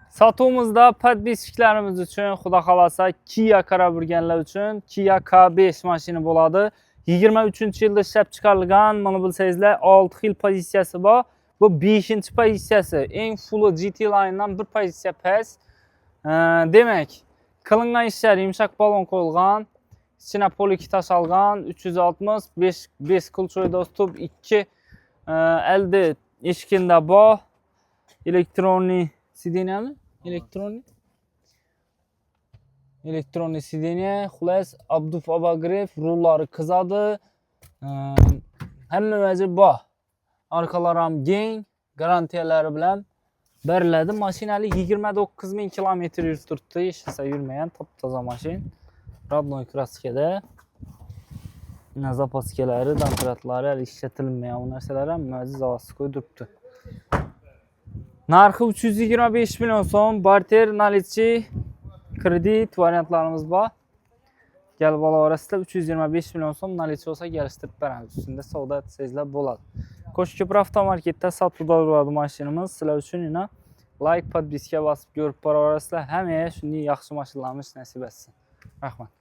Sotuvimizda подписчик larimiz uchun, xudo xohlasa, Kia qarab yurganlar uchun Kia K5 mashina bo'ladi. 23-yilda ishlab chiqarilgan, mana bilsangizlar, 6 xil pozitsiyasi bor. Bu 5-pozitsiyasi. Eng fulli GT line'dan bir pozitsiya past. Demak, qilingan ishlar: yumshoq balon qo'yilgan, ichine pol 2 taşalgan, 360, 5 бесключевой доступ, 2 elde eshigida bor. Электронный сиденье mi? Электронный? Электронный сиденье, xullas, обдув, обогрев, rullari qizadi. Hamma vazi bor. Arkalari ham keng, garantiyalari bilan beriladi. Mashinali 29 ming kilometr yurib turibdi. Hech narsa yurmagan, top toza mashin. Родной краска da. Yine запаска lari, домкрат lari hali ishlatilmagan, u narsalar ham заводской turibdi. Narxi 325 million so'm, barter, наличный, kredit variantlarimiz bor. Kelib olaverasizlar, 325 million so'm, наличный bo'lsa kelishtirib beramiz. Ustida savdo etsangizlar bo'ladi. Qo'shko'pir avtomarketda sotuvda turadi mashinamiz. Sizlar uchun yine like, подписка bosib ko'rib boraverasizlar. Hammaga shunday yaxshi mashinalarimiz nasib etsin. Rahmat.